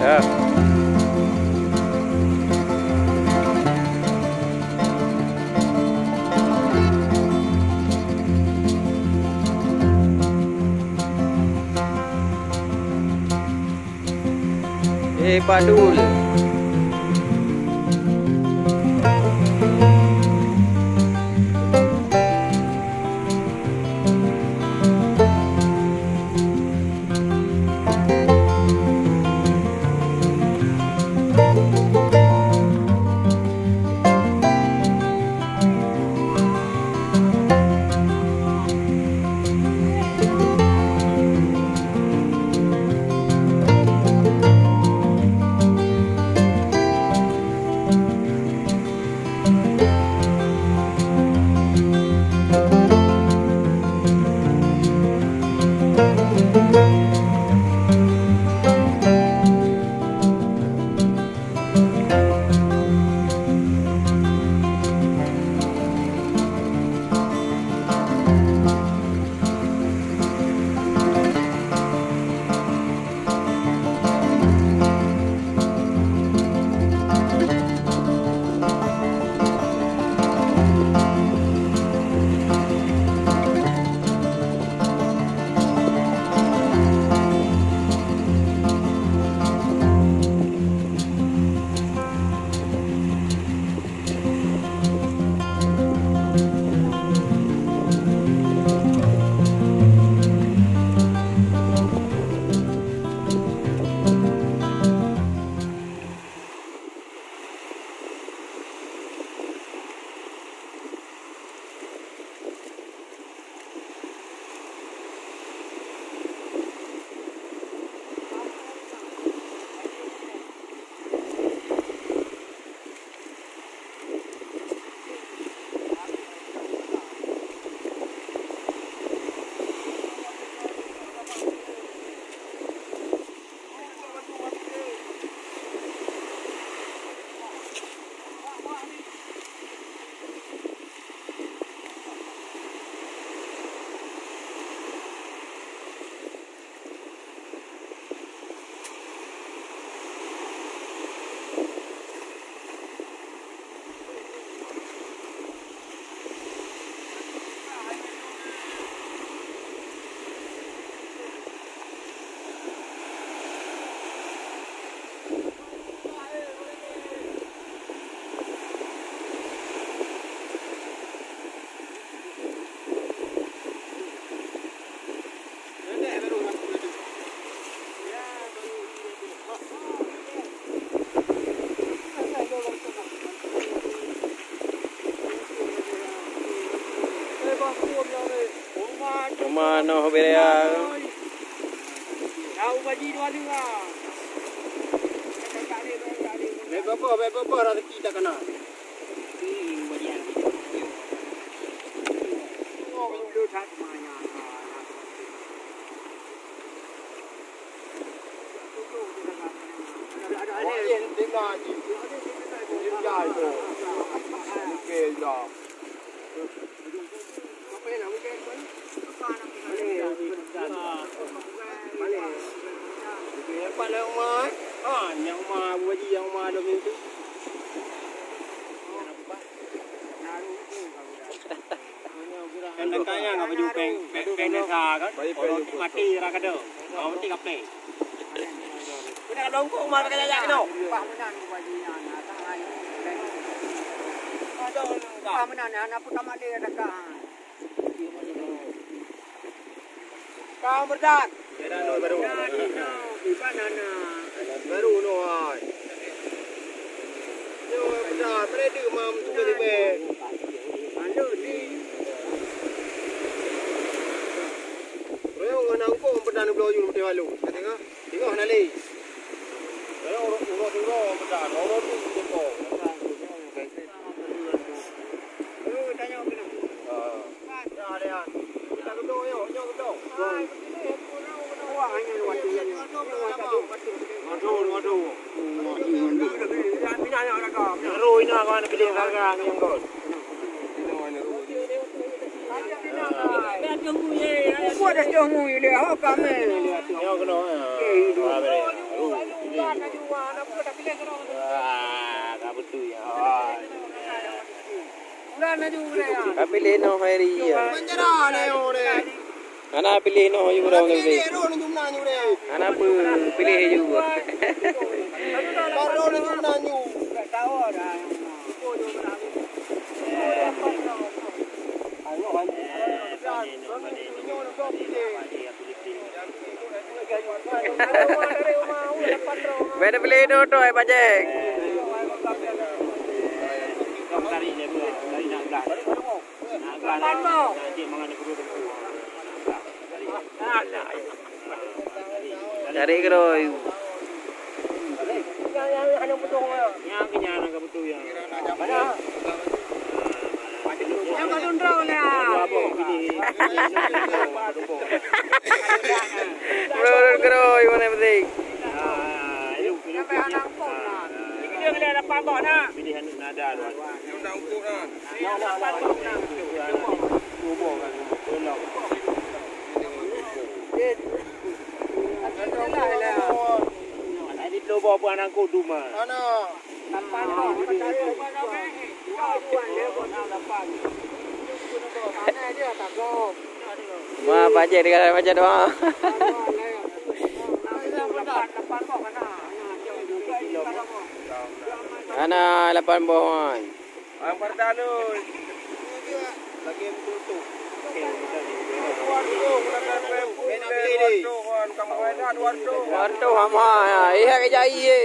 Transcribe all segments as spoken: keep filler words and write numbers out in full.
Ya. Eh, Pak Dul. Cuma noh berea. Bèk boh, bèk boh, raseuki tak kana. Kan teuka nyan ka baju pèng, pèng, pèng desa kan? Orang mati raka dong. Orang mati kaplè. Kena dongkok mah kena jak kena. Pak meunan baju nyan, tak lain. Ada orang tak. Pak meunan, anak putra mak dia dekat. Kau berdan. Baru noh hai. Nyoe berdan, mereka mam tu boleh be. Reung ngon angkong berdan bloe yum teuh lalu. Tengok, tengok na lé. Reung uroe-uroe berdan, uroe tu tengok. Ka piléh noh Hairi ya. Hana piléh noh yue ureueng ka piléh. Hana peu piléh yue. Bèk piléh noh toi bajèe. Tarék keudroe. Keudroe, mana penting. Pilihan nada. Ma pajek dengan pajek doa. Ana lapan boh wan. Ang partai lôn. Lagi betul tu. Dua ratus, dua ratus, kamu ada dua ratus. Dua ratus ama ya. Iya ke jai ye.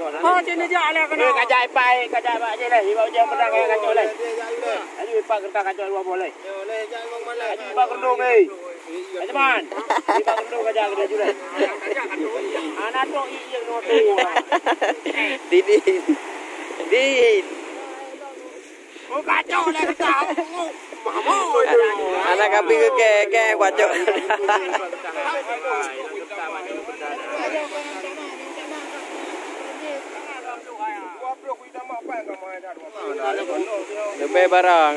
Oh, sini je alai kena. Eh, kajak ipai, kajak bak je lah. Ibai je pernah kaya kacau lah. Ayo ipak kertas kacau dua boleh. Ayo ipak kertas eh. Teman, di bak gendong gajah gede jurai. Anak tu iya nyoto. Didin. Din. Oh, kacau lah kita. Mama. Anak kambing ke ke ke kacau. Leubeh barang.